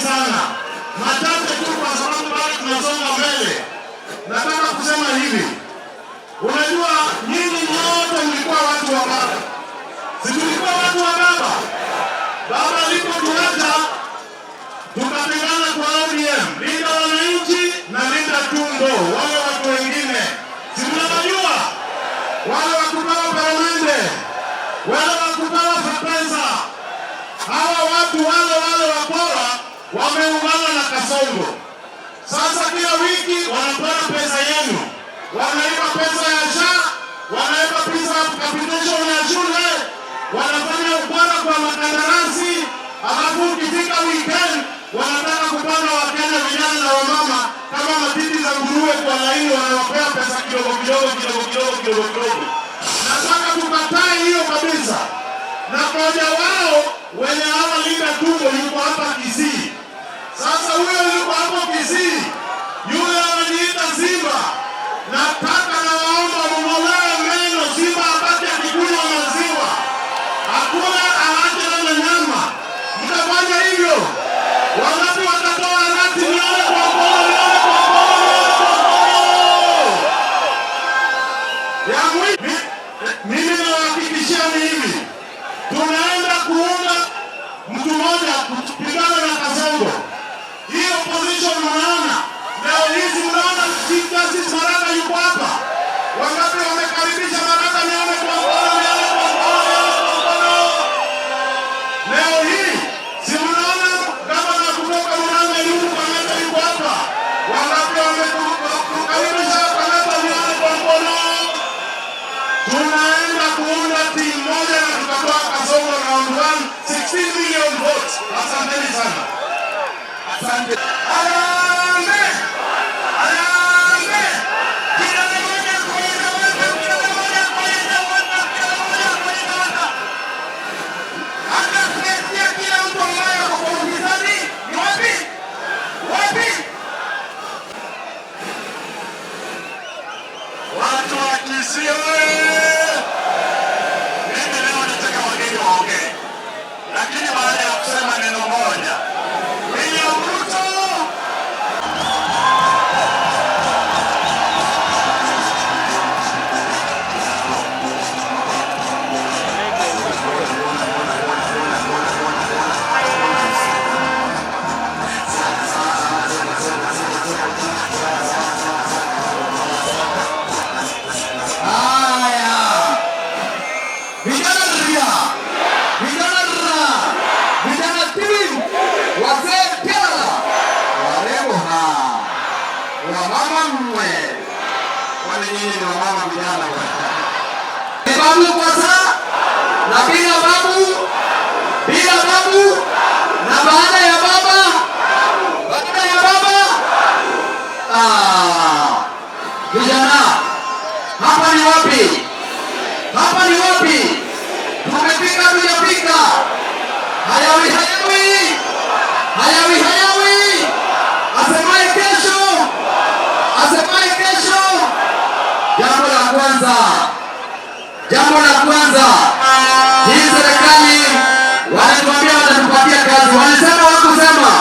Sana. Machache tu kwa sababu bado tunasonga mbele. Nataka kusema hivi. Unajua, nyinyi nyote mlikuwa watu wa baba. Si tulikuwa watu wa baba? Baba alipotuacha, tukatengana kwa ODM, Linda Wananchi na Linda Tumbo, wale watu wengine. Si mnawajua? Wale wa kugawa peremende, wale wa kugawa pesa. Hawa watu wale wale wakora wameungana na Kasongo. Sasa kila wiki wanapora pesa yenu, wanaiba pesa ya SHA, wanaiba pesa ya capitation ya shule, wanafanya ukora kwa makandarasi, alafu ukifika weekend wanataka kupanga Wakenya, vijana na wamama, kama matiti za nguruwe kwa laini, wanawapea pesa kidogo kidogo kidogo kidogo kidogo kidogo. Nataka tukatae hiyo kabisa. Na mmoja wao wenye hawa Linda Tumbo yuko hapa Kisii. Sasa huyo yuko hapo Kisii, yule anajiita Simba. Nataka nawaomba mng'olee meno Simba abaki akikunywa maziwa, hakuna aache na nyama. Mtafanya hivyo? Wangapi watatoa rati? Nione kwa mkono, nione kwa mkono, nione kwa mkono. Ya mimi nawahakikishia ni hivi, tunaenda kuunga mtu mmoja kupigana na Kasongo. Hii opposition mnaona leo hizi, mnaona Chief Justice Maraga yuko hapa. Wangapi wamekaribisha Maraga? Nione kwa mkono, nione kwa mkono, nione kwa mkono. Leo hii si mnaona gavana kutoka Murang'a, Irungu Kang'ata, yuko hapa. Wangapi wamekaribisha Kang'ata? Nione kwa mkono. Tunaenda kuunda timu moja na tutatoa Kasongo round 1, 16 million votes. Asanteni sana. Asante. Harambee! Harambee! Kidole moja kuonyesha watu, kidole moja kuonyesha watu, kidole moja kuonyesha watu. Hata tumesikia kila mtu ambaye ako kwa ufisadi ni wapi? Wapi? Watu wa Kisii oye! Mimi leo nataka wageni waongee, lakini baada ya kusema neno moja, William Ruto. Haya. Vijana ria. Vijana ra. Vijana tiwi. Wazee tela. Warembo ha. Wamama mwe. Wale nyinyi ni wamama vijana bwana. Ni babu kwa saa na bila babu, bila babu na baada ya baba, baada ya baba. Ah. Vijana, hapa ni wapi? Hapa ni wapi? Tumefika, tujafika? Hayawi hayawi, hayawi hayawi. Asemaye kesho, asemaye kesho. Jambo la kwanza, jambo la kwanza, hii serikali walituambia watatupatia kazi, walisema wakusema?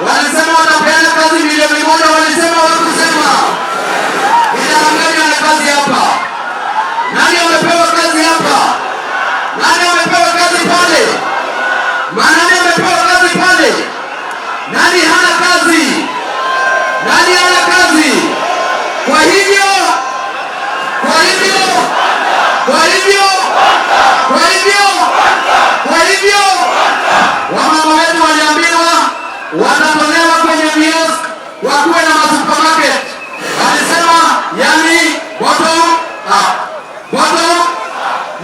Walisema watapeana kazi milioni 1, walisema wakusema? Vijana gani ana kazi hapa? Nani amepewa kazi hapa? Nani amepewa kazi pale? Nani amepewa kazi pale? Nani hana kazi? Nani hana kazi? Kwa hivyo, kwa hivyo, kwa hivyo, kwa hivyo, kwa hivyo, wamama wetu waliambiwa watatolewa kwenye kiosk wakuwe na masupermarket. Walisema yani bottom up, bottom.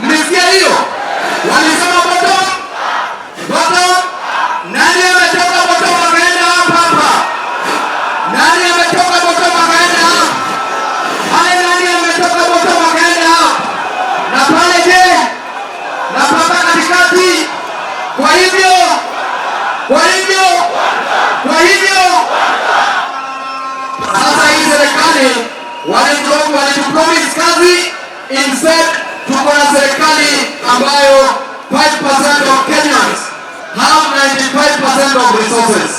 Mlisikia hiyo? Walisema bottom, bottom. Nani ametoka bottom akaenda hapa hapa? Nani ametoka bottom akaenda hapa? Pale nani ametoka bottom akaenda hapa? Na pale je? Na papa katikati? Kwa hivyo, kwa hivyo, kwa hivyo sasa hii serikali walitupromise kazi, instead tuko na serikali ambayo 5% of Kenyans have 95% of resources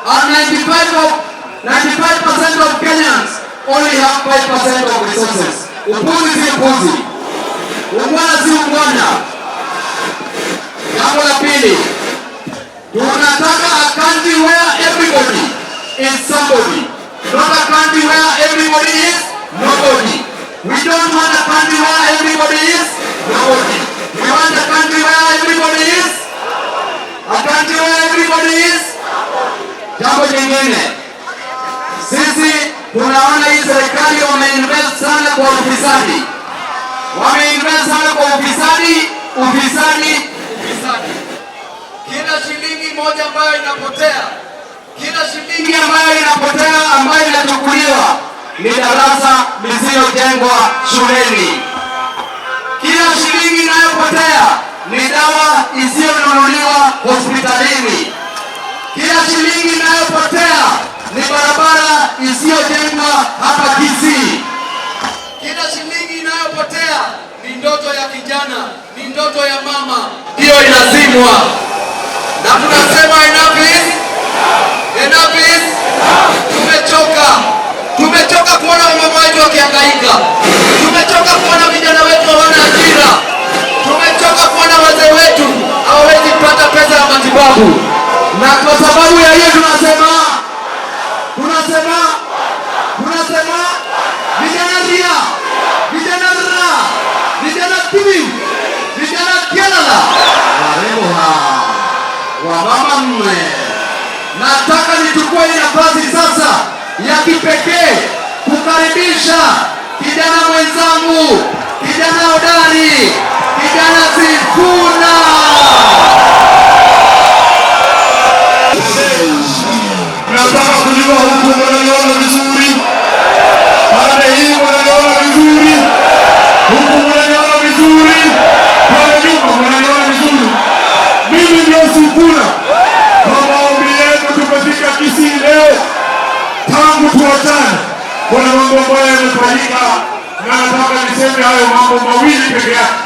and 95% of Kenyans only have 5% of resources. Upuzi si upuzi, ungwana si ungwana. Jambo la pili, tunataka a country where everybody is somebody, not a country where everybody is nobody. We don't want a country where everybody is nobody. We want a country where everybody is a country where everybody is. Jambo jingine, sisi tunaona hii serikali wameinvest sana kwa ufisadi, wameinvest sana kwa ufisadi, ufisadi, ufisadi. Kila shilingi moja ambayo inapotea, kila shilingi ambayo inapotea, ambayo inachukuliwa ni darasa lisiyojengwa shuleni. Kila shilingi inayopotea ni dawa isiyonunuliwa hospitalini. Kila shilingi inayopotea ni barabara isiyojengwa hapa Kisii. Kila shilingi inayopotea ni ndoto ya kijana, ni ndoto ya mama, ndiyo inazimwa. Na tunasema enough is enough is. Tumechoka, tumechoka kuona wamama wetu wakihangaika, tumechoka kuona vijana wetu hawana ajira, tumechoka kuona wazee wetu hawawezi kupata pesa ya matibabu. Na kwa sababu ya hiyo tunasema vijana ria, vijana ra, vijana tibi, vijana kialala, warembo ha, wamama mme. Nataka nichukue hii nafasi sasa ya kipekee kukaribisha kijana mwenzangu, kijana hodari, kijana Sifuna. Nataka kujua huku mnaniona vizuri, pande hii mnaniona vizuri, huku mnaniona vizuri, pale nyuma mnaniona vizuri. Mimi ndio Sifuna. Kwa maombi yenu tumefika Kisii leo. Tangu tuachane, kuna mambo ambayo yamefanyika, na nataka niseme hayo mambo mawili peke yake.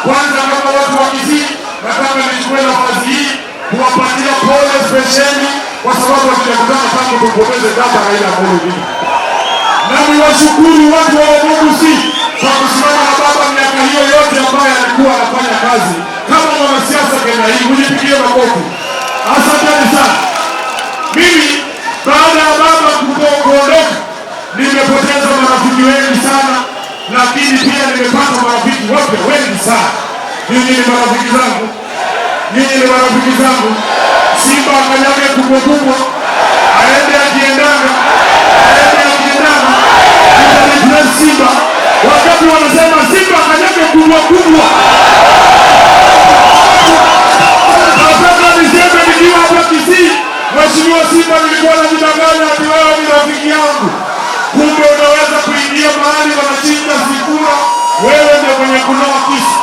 Kwanza, kama watu wa Kisii, nataka nichukue nafasi hii kuwapatia pole spesheli kwa sababu hatujakutana tangu tumpoteze baba Raila Amolo Odinga. Na niwashukuru watu wa Omugusi kwa kusimama na baba miaka hiyo yote ambayo alikuwa anafanya kazi kama mwanasiasa Kenya hii. Mjipigie makofi. Asanteni sana. Mimi baada ya baba kuondoka, nimepoteza marafiki wengi sana, lakini pia nimepata marafiki wapya wengi sana. Nyinyi ni marafiki zangu, nyinyi ni marafiki zangu. Simba akanyage kubwa kubwa, aende akiendanga, aende akiendanga, tutareplace Simba. Wakati wanasema Simba akanyage kubwa kubwa, nataka niseme nikiwa hapa Kisii, Mheshimiwa Simba, nilikuwa najidanganya ati wewe ni rafiki yangu, kumbe unaweza kuingia mahali wanachinja Sifuna, wewe ndio mwenye kunoa kisu.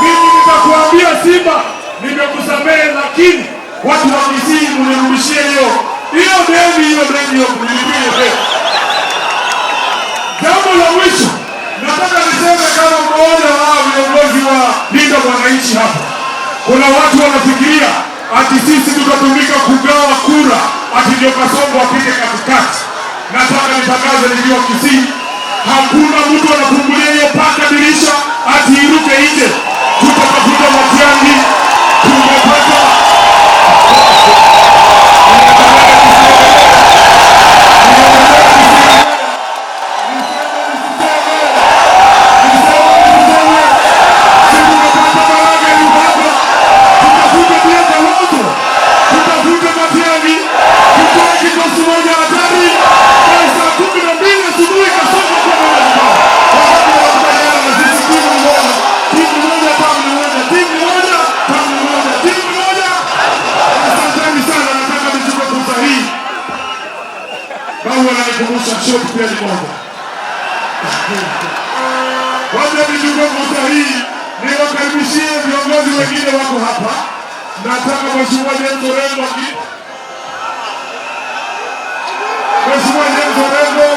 Mimi nitakuambia Simba, nimekusamehe, lakini watu wa Kisii mnirudishie hiyo hiyo deni, hiyo deni, hiyo mnilipie deni. Jambo la mwisho nataka niseme kama mmoja wa viongozi wa Linda Mwananchi hapa, kuna watu wanafikiria ati sisi tutatumika kugawa kura ati ndio Kasongo apite katikati. Nataka nitangaze nikiwa Kisii, hakuna mtu anafungulia hiyo paka dirisha ati iruke nje. Tutatafuta Matiang'i, tumepata. Tutafute Matiang'i, tutoe kikosi moja hatari saa 12 asubuhi Kasongo kwa moja. Wakati wanakubaliana na sisi timu moja, timu moja, tamu moja, timu moja, tamu moja, timu moja. Asanteni sana, nataka nichukue fursa hii. Babu ananikumbusha shot pia ni moja. Wacha nichukue fursa hii niwakaribishie viongozi wengine wako hapa. Nataka Mheshimiwa James Orengo Mheshimiwa James Orengo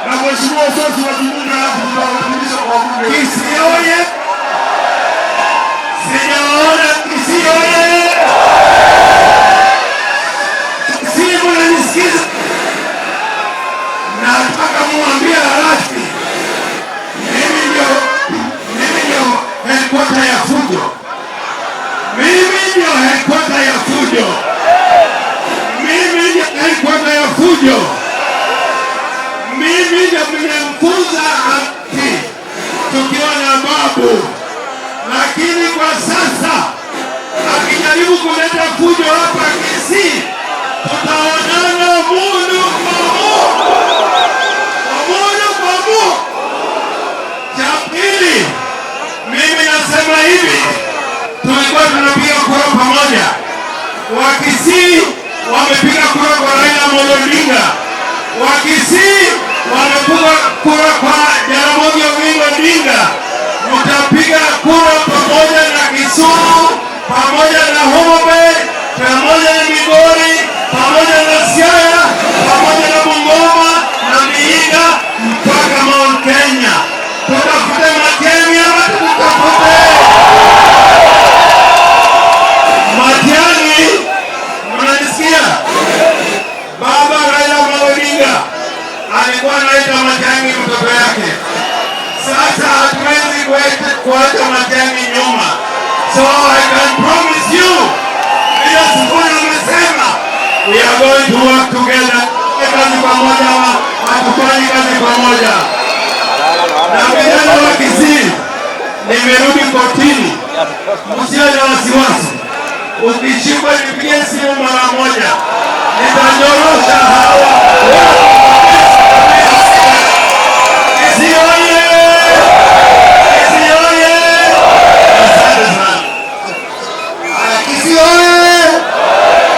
na Mheshimiwa Osotsi wa Kimunga, alafu tutawakaribisha kwa wabunge. Kisii oye! Sijaona Kisii oye! Kisii mnanisikiza? Nataka muambie Arati, mimi ndio headquarter ya fujo. Mimi ndio headquarter ya fujo. Mimi ndio headquarter ya fujo. Mimi ndio nimemfunza haki tukiwa na babu, lakini kwa sasa akijaribu kuleta fujo hapa Kisii, tutaonana mundu kwa mundu, mundu kwa mundu. Cha pili, mimi nasema hivi, tulikuwa tunapiga kura pamoja. Wakisii wamepiga kura kwa Raila Amolo Odinga, Wakisii wamepiga kura kwa Jaramogi Oginga Odinga. Mtapiga kura pamoja na Kisumu, pamoja na Homa Bay, pamoja na Migori, pamoja na Siaya, pamoja na Bungoma na Vihiga mpaka Mount Kenya. Tutafute Matiang'i ama tutafute Matiang'i? Mnanisikia? Baba Raila Amolo Odinga alikuwa anaita Matiang'i mtoto yake. Sasa hatuwezi kuacha Matiang'i nyuma. So I can promise you, vile Sifuna amesema, we are going to work together. Kazi pamoja ama hatufanyi kazi pamoja? Na vijana wa Kisii, nimerudi kotini, msiwe na wasiwasi. Ukishikwa nipigie simu mara moja, nitanyorosha hawa. Kisii oye! Kisii oye! Asante sana. Haya, Kisii oye!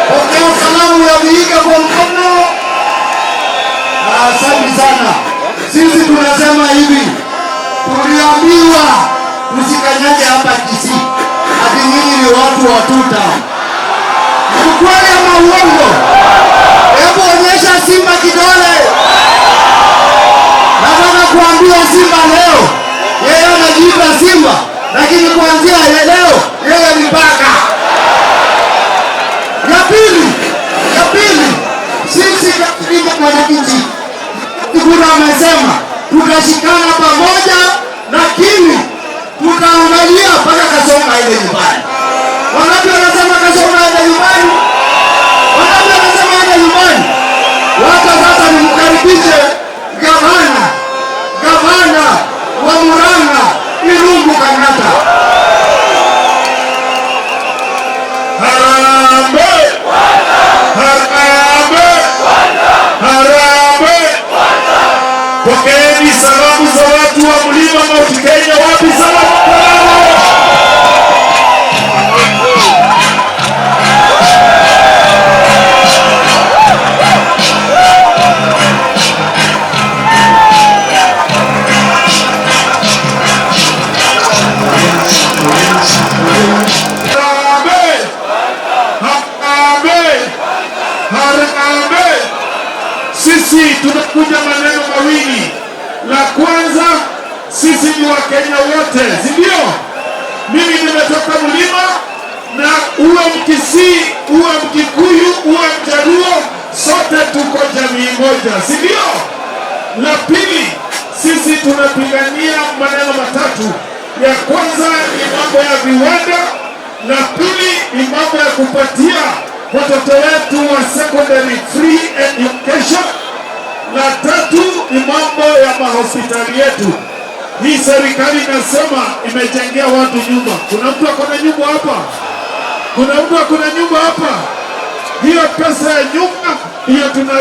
Pokea salamu ya Vihiga kwa mkono. Asante sana. Sisi tunasema hivi, tuliambiwa tusikanyage hapa Kisii, ati nyinyi ni watu wa tuta. Ukweli ama uongo? Hebu onyesha Simba kidole. Nataka kuambia Simba leo, yeye anajiita Simba, lakini kuanzia leo yeye ni paka. Ya pili, sisi kama wananchi, Kura amesema tutashikana pamoja, lakini tutaangalia mpaka Kasongo aende nyumbani. Wangapi wanasema Kasongo aende nyumbani? Wangapi wanasema aende nyumbani? Wacha sasa nimkaribishe gavana wa Murang'a, Irungu Kang'ata. Harambee! Harambee! Harambee! Pokeeni salamu za watu wa mlima Mount Kenya. Wapi salamu? Salamu! Harambee! Harambee! Harambee! Sisi tumekuja maneno mawili. La kwanza, sisi ni Wakenya wote, si ndio? Mimi nimetoka mlima, na uwe Mkisii, uwe Mkikuyu, uwe Mjaluo, sote tuko jamii moja, si ndio? La pili, sisi tunapigania maneno matatu. Ya kwanza ni mambo ya viwanda, la pili ni mambo ya kupatia watoto wetu wa secondary free education, la tatu ni mambo ya mahospitali yetu. Hii serikali inasema imejengea watu nyumba. Kuna mtu ako na nyumba hapa? Kuna mtu ako na nyumba hapa? Hiyo pesa ya nyumba hiyo tuna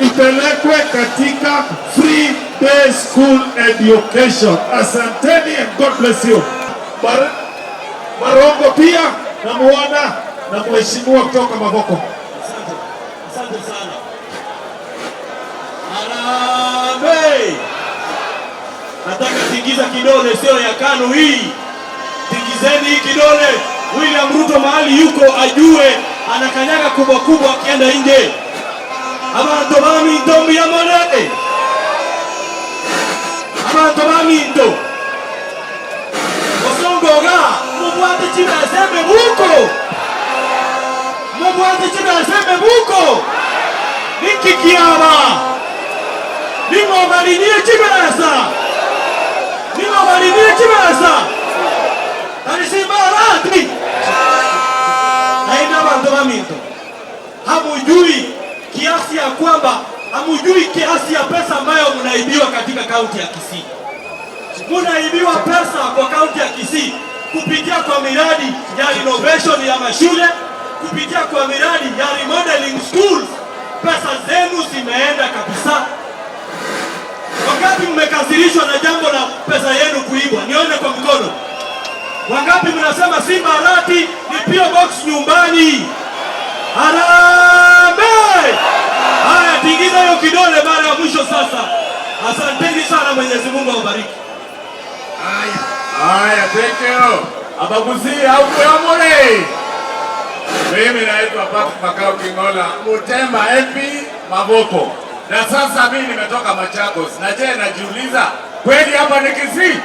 ipelekwe katika free day school education. Asanteni and God bless you. Barongo pia namuona na mheshimiwa kutoka Mavoko. Asante, asante sana. Harambee! Nataka tingiza kidole, sio ya KANU hii. Tingizeni hii kidole. William Ruto mahali yuko ajue anakanyaga kubwa kubwa akienda nje. Abantu baminto mbiyamone. Abantu baminto. Osongoga mubwate. Chibasembe muko. Mubwate Chibasembe muko. Nikikiaba. Ningomalinie chibesa. Ningomalinie chibesa. Tarisimbarati. Haina bantu baminto. Hamujui kiasi ya kwamba hamujui kiasi ya pesa ambayo mnaibiwa katika kaunti ya Kisii. Mnaibiwa pesa kwa kaunti ya Kisii kupitia kwa miradi ya renovation ya mashule, kupitia kwa miradi ya remodeling schools. Pesa zenu zimeenda kabisa. Wangapi mmekasirishwa na jambo la pesa yenu kuibwa? Nione kwa mkono. Wangapi mnasema Simba Arati ni P.O. Box nyumbani? Harambee! Haya, tingiza hiyo kidole mara ya mwisho sasa. Asanteni sana, Mwenyezi Mungu awabariki. Haya, thank you. Abaguzi au kuyamore. Mimi naitwa Patrick Makau Kingola, Mutemba MP Mavoko. Na sasa mimi nimetoka Machakos. Na je, najiuliza kweli hapa ni Kisii?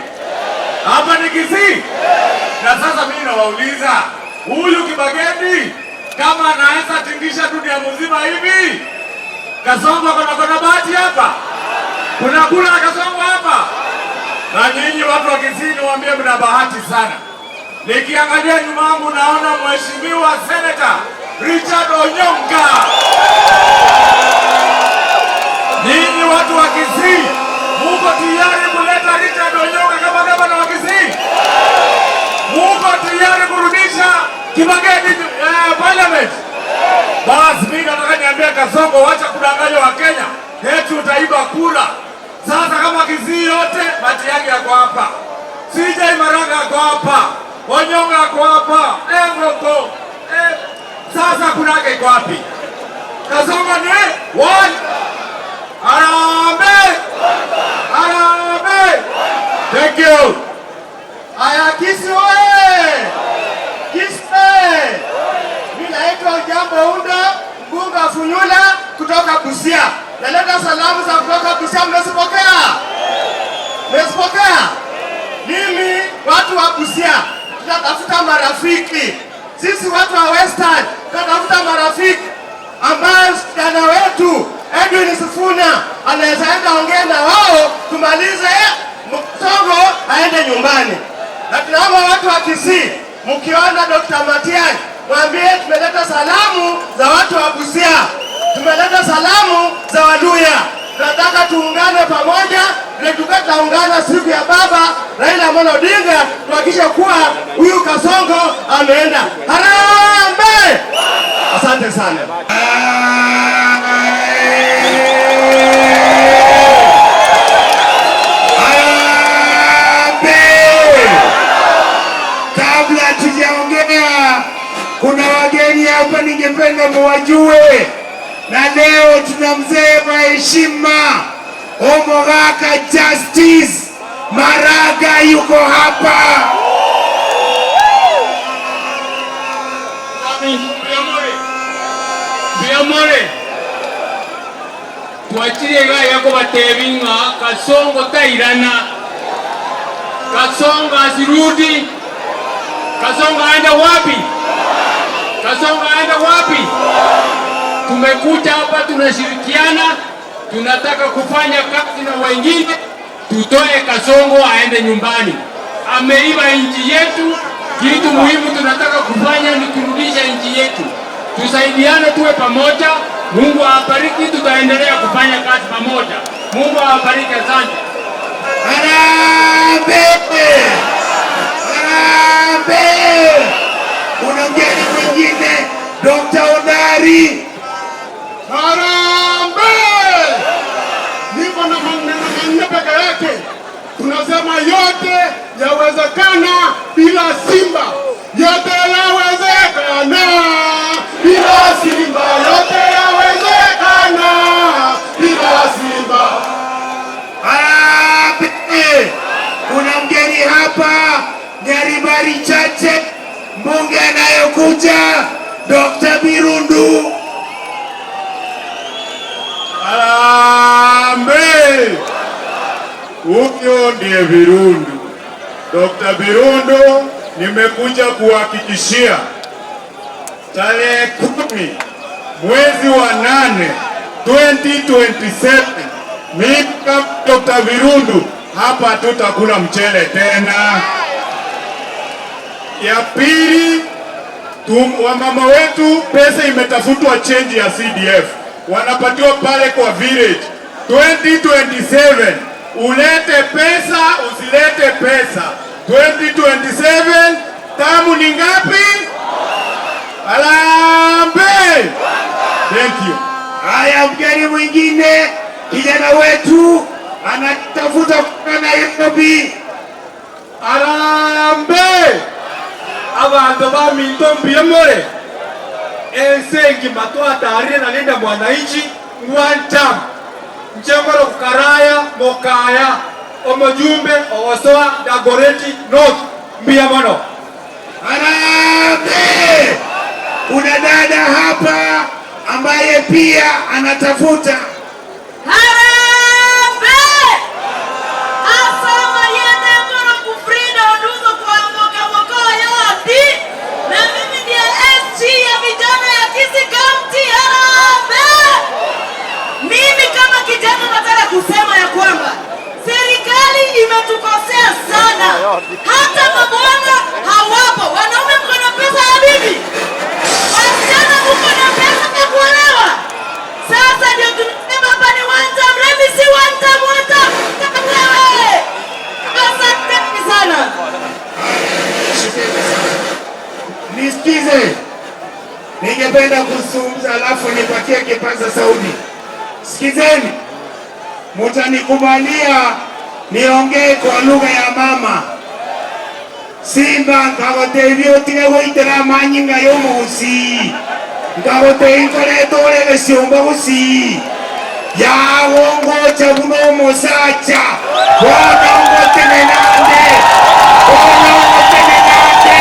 Hapa ni Kisii? Na sasa mimi nawauliza, huyu Kibagendi kama anaweza tingisha dunia mzima hivi, Kasongo kuna bahati hapa? Kuna kula Kasongo hapa? Na nyinyi watu wa Kisii niwaambie mna bahati sana. Nikiangalia nyuma yangu naona Mheshimiwa Senator Richard Onyonka. Nyinyi watu wa Kisii muko tayari kuleta Richard Onyonka kama gavana wa Kisii? Muko tayari kurudisha Kibagendi parliament? Basi mimi nataka niambie Kasongo, wacha kudanganya wa Kenya eti utaiba kura. Sasa kama Kisii yote Matiang'i yako hapa, CJ Maraga yako hapa, Onyonka yako hapa, Engoko. Sasa kuna yake iko wapi? Kasongo ni one. Harambee! Harambee! Thank you. Aya, Kisii oye! Kisii! Mimi naitwa Ojambo Unda, mbunge wa Funyula kutoka Busia. Naleta salamu za kutoka Busia, mmezipokea? Mmezipokea? Mimi watu wa Busia tunatafuta marafiki. Sisi watu wa Western tunatafuta marafiki ambaye kijana wetu Edwin Sifuna anaweza enda ongea na wao, tumalize Msongo aende nyumbani. Na tunaomba watu wa Kisii, mkiona Dr. Matiang'i mwambie tumeleta salamu za watu wa Busia, tumeleta salamu za Waluya. Tunataka tuungane pamoja, vile tulikuwa tunaungana siku ya baba Raila Amolo Odinga, tuhakikishe kuwa huyu Kasongo ameenda. Harambee! Asante sana. Harambee! Kabla tujaongea, kuna wageni hapa ningependa muwajue, na leo tuna mzee wa heshima Omogaka Justice Maraga yuko hapa. Biyamore twachire gaya ko batebinga Kasongo tairana, Kasongo asirudi. Kasongo aenda wapi? Kasongo aenda wapi? Tumekuja hapa tunashirikiana, tunataka kufanya kazi na wengine, tutoe Kasongo aende nyumbani. Ameiba nchi yetu. Kitu muhimu tunataka kufanya ni kurudisha nchi yetu. Tusaidiane, tuwe pamoja. Mungu awabariki, tutaendelea kufanya kazi pamoja. Mungu awabariki, asante. Harambee! Harambee! Kuna mgeni mwingine Dr. Ondari. Harambee! Niko na maneno manne peke yake. Tunasema yote yawezekana bila Simba. Yote yawezekana bila Simba. Yote yawezekana bila Simba. Harambee! Kuna mgeni hapa Nyaribari Chache, mbunge anayokuja Dr. Birundu. Harambee! Huyo ndiye Birundu, Dr. Birundu Nimekuja kuhakikishia tarehe 10 mwezi wa 8 2027, mimi kama Dr. Birundu hapa tutakula mchele tena. Ya pili, wamama wetu pesa imetafutwa, change ya CDF wanapatiwa pale kwa village. 2027 ulete pesa usilete pesa, 2027 tamu ni ngapi? Harambee! Thank you. Haya, mgeni mwingine, kijana wetu anatafuta kutoka Nairobi. Harambee! Abantu ba minto, mbiemore ense engima twatarire na Linda Mwananchi one term nchengoro kukaraya mokaya omojumbe ogosoa Dagoretti North, mbia mono. Harambee! Kuna dada hapa ambaye pia anatafuta. Harambee! Asama yende ngoro kufrida oduzo kwa moka mokoyo ati na mimi ndiye SG ya vijana ya Kisii County. Harambee! Mimi kama kijana nataka kusema ya kwamba serikali imetukosea sana, hata mabwana hawapo. Wanaume mko na pesa ya bibi, wasichana mko na pesa ya kuolewa. Sasa ndio tunasema hapa ni one term. Let me see one term, one term. Wewe. Asante sana. Nisikize, ningependa kuzungumza alafu nipatie kipaza sauti. Sikizeni, mutanikubalia niongee kwa lugha ya mama. Simba nkagotebia otige goitera amanyinga y'omogusi, nkagotebia nkoreta ore gesiomba gusii yagongocha buno omosacha bono ngotenenande, bono ngotenenande,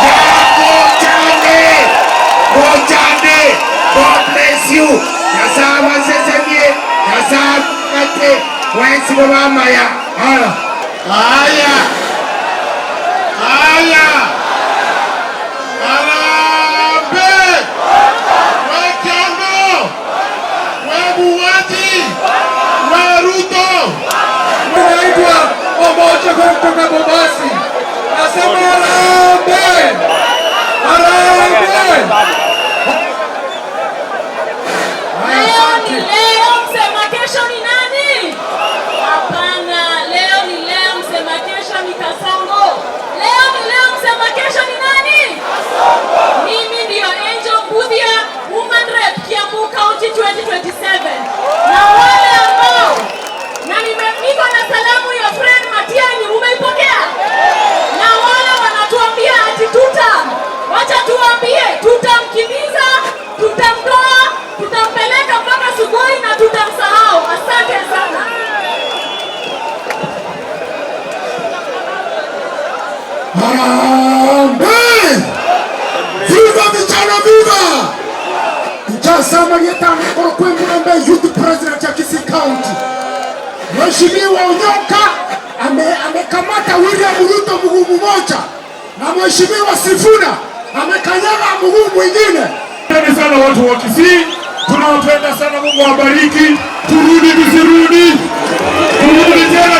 yagochande gochande. God bless you. Nyasaye abasesemie, Nyasaye akate mwensi bamaya. Haya, haya, haya, harambee! We Kiongo, we Buwati, we Ruto. Naitwa Omoja kutoka Bobasi. Nasema harambee! Harambee! Leo ni leo, msema kesho ni nani? Hapana, leo ni leo, msema kesho ni Kasongo. Leo ni leo, msema kesho ni nani? Mimi ndiyo Angel Mbuthia, Woman Rep Kiambu County 2027. Na wale ambao na niko na salamu ya Fred Matiang'i, umeipokea? Na wale wanatuambia ati tutam, wacha tuambie, tutamkimbiza, tutamtoa, tutampeleka mpaka Sugoi na tutamsahau. Asante sana. Harambee! Viva vijana, viva! Njasama lietano Korokwe Murambe, Youth President ya Kisii County. Mheshimiwa Onyoka amekamata William Ruto mguu mmoja na Mheshimiwa Sifuna amekanyaga mguu mwingine. Asante sana watu wa Kisii, tunawapenda sana. Mungu awabariki. Turudi tusirudi, turudi tena.